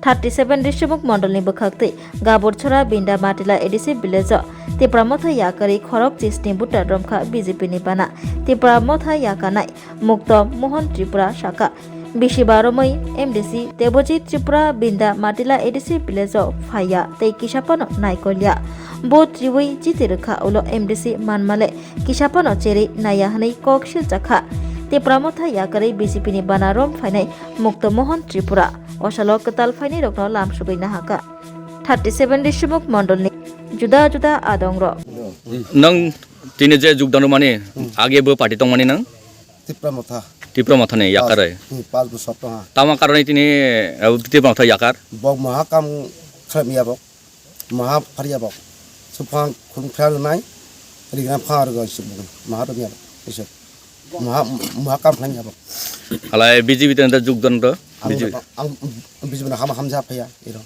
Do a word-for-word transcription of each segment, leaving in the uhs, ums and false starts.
thirty seven Rishimuk Mondolni bwkhaktwi Gaburchora Binda Matila A D C village-o Tipra Motha yakarwi khorok chisni voter romkha B J P ni bana. Tipra Motha yakarnai Mukto Mohon Tripura sakha. Bisi baromwi M D C Debojit Tripura Binda Matila A D C village-o phaiya tei kisa phano naikolya. Bo triwi chiti rwkha ulo M D C manmale kisa phano cherwi naiya hwnwi kok silchakha. Tipra Motha yakarwi B J P ni bana rom phainai Mukto Mohon Tripura. Osalo kwtal phainai rokno lamsugwi nahakha. Thirty seven Rishimuk Mondolni juda juda adongrok. Nang tini je jugdan mani age bo party tongmani nang? Tipra Motha. Tipra Motha ni yakar ai. Hmm, pas bosor tong ha. Tama karone tini, eh, Tipra Motha yakar? Bok maha kam khlai ya bok. Maha phar ya bok. Suphang khun khra nai. Riga phar go sibung. Maha rom ya bok. Isu. Maha, maha kam khlai ya bok. Alai B J P tanda jugdan to? Ang, B J P. Ang B J P na ham, ham ja phaya, iro.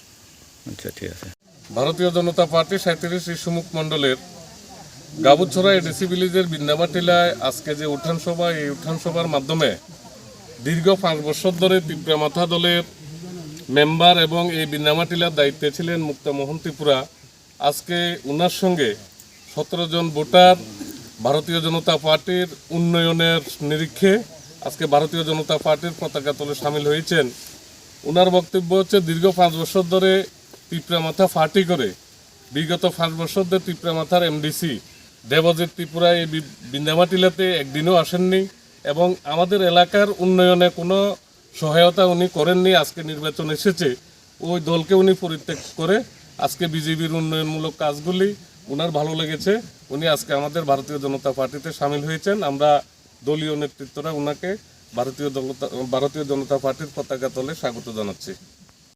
আচ্ছা, ঠিক আছে। ভারতীয় জনতা পার্টি সাঁইত্রিশ ইসুমুখ মণ্ডলের গাবুছড়া এডিসি ভিলেজের বিন্দামাটিলায় আজকে যে উত্থান সভা, এই উত্থান সভার মাধ্যমে দীর্ঘ পাঁচ বছর ধরে তিপ্রা মথা দলের মেম্বার এবং এই বিন্দামাটিলার দায়িত্বে ছিলেন মুক্তা মোহন ত্রিপুরা। আজকে ওনার সঙ্গে সতেরো জন ভোটার ভারতীয় জনতা পার্টির উন্নয়নের নিরিখে আজকে ভারতীয় জনতা পার্টির পতাকা তলে সামিল হয়েছেন। ওনার বক্তব্য হচ্ছে, দীর্ঘ পাঁচ বছর ধরে তিপ্রা মাথা পার্টি করে বিগত পাঁচ বছর ধরে তিপ্রা মাথার এমডিসি দেবজিৎ ত্রিপুরা এই বি-, বিন্দামাটিলাতে একদিনও আসেননি এবং আমাদের এলাকার উন্নয়নে কোনো সহায়তা উনি করেননি। আজকে নির্বাচন এসেছে, ওই দলকে উনি পরিত্যাগ করে আজকে বিজেপির উন্নয়নমূলক কাজগুলি ওনার ভালো লেগেছে। উনি আজকে আমাদের ভারতীয় জনতা পার্টিতে সামিল হয়েছেন। আমরা দলীয় নেতৃত্বরা ওনাকে ভারতীয় দলতা-, ভারতীয় জনতা পার্টির পতাকা তলে স্বাগত জানাচ্ছি।